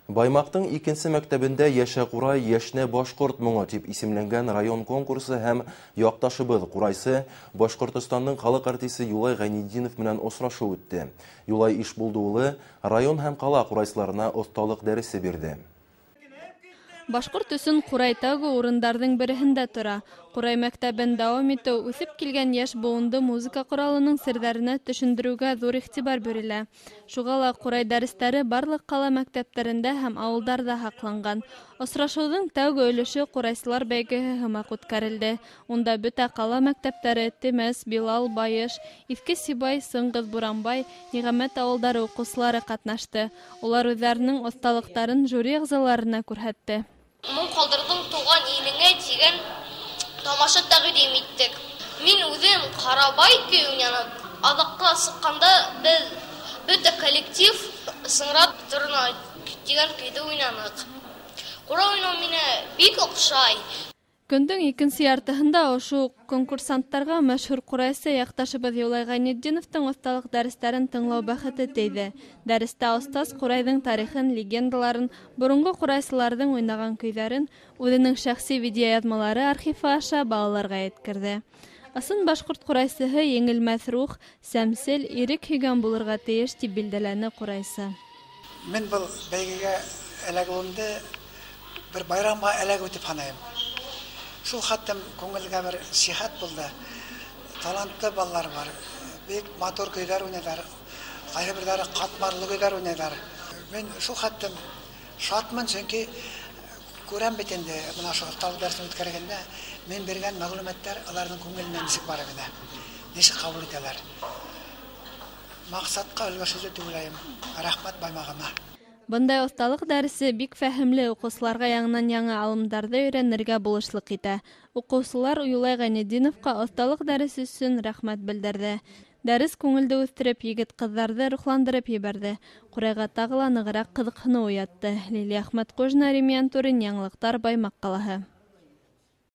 Баймаҡтың икенсе мәктәбендә «Йәшә ҡурай, йәшнә башҡорт моңо» тип исемләнгән район конкурсы һәм яҡташыбыҙ ҡурайсы, Башҡортостандың халыҡ артисы Юлай Ғәйнетдинов менән осрашыу үтте. Юлай Ишбулды улы район һәм ҡала ҡурайсыларына оҫталыҡ дәресе бирҙе. Башҡорт өсөн ҡурай тәүге урындарҙың береһендә тора. Ҡурай мәктәбен дауам итеү, үҫеп килгән йәш быуынды музыка ҡоралының серҙәренә төшөндөрөүгә ҙур иғтибар бирелә. Шуға ла ҡурай дәрестәре барлыҡ ҡала мәктәптәрендә һәм ауылдарҙа һаҡланған. Осрашыуҙың тәүге өлөшө ҡурайсылар бәйгеһе һымаҡ үткәрелде. Унда бөтә ҡала мәктәптәре, Темәс, Билал, Байыш, Иҫке Сибай, Сыңғыҙ, Буранбай, Ниғәмәт ауылдары уҡыусылары ҡатнашты. Улар үҙҙәренең оҫталыҡтарын жюри ағзаларына күрһәтте. «Моң ҡалдырҙың тыуған илеңә» тигән тамаша тәҡдим иттек. Мин үҙем «Ҡарабай» көйө уйнаным. Аҙаҡҡа сыҡҡанда беҙ бөтә коллектив «Сыңрап торна» тигән көйҙө уйнаныҡ. Ҡурай уйнау миңә бик оҡшай. Көндөң икенсе яртыһында ошо уҡ конкурсанттарға мәшһүр ҡурайсы яҡташыбыҙ Юлай Ғәйнетдиновтың оҫталыҡ дәрестәрен тыңлау бәхете тейҙе. Дәрестә остаз ҡурайҙың тарихын, легендаларын, боронғо ҡурайсыларҙың уйнаған көйҙәрен үҙенең шәхси видеояҙмалары архивы аша балаларға еткерҙе. Ысын башҡорт ҡурайсыһы еңелмәҫ рух, сәмсел, ирек һөйгән булырға тейеш, тип билдәләне ҡурайсы. Мин был бәйгегә эләгеүемде бер байрамға эләгеү тип һанайым. Шул хаттым күңелгә бер сихәт булды. Талантлы балалар бар. Бик матур көйҙәр уйнайҙар. Ҡайһы берҙәре ҡатмарлы көйҙәр уйнайҙар. Мин шул хаттым шатмын, сөнки күрәм бит инде, бына ошо оҫталыҡ дәресен үткәргәндә мин биргән мәғлүмәттәр уларҙың күңеленә нисек барып инә, нисек ҡабул итәләр. Маҡсатҡа өлгәшеүҙе тип уйлайым. Рәхмәт Баймағыма. Бындай оҫталыҡ дәресе бик фәһемле уҡыусыларға яңынан-яңы алымдарҙы өйрәнергә булышлыҡ итә. Уҡыусылар Юлай Ғәйнетдиновҡа оҫталыҡ дәресе өсөн рәхмәт белдерҙе. Дәрес күңелде үҫтереп, егет-ҡыҙҙарҙы рухландырып ебәрҙе. Ҡурайға тағы ла нығыраҡ ҡыҙыҡһыныу уятты. Лилия Әхмәтҡужина, Римиан Турин, Яңылыҡтар, Баймаҡ ҡалаһы.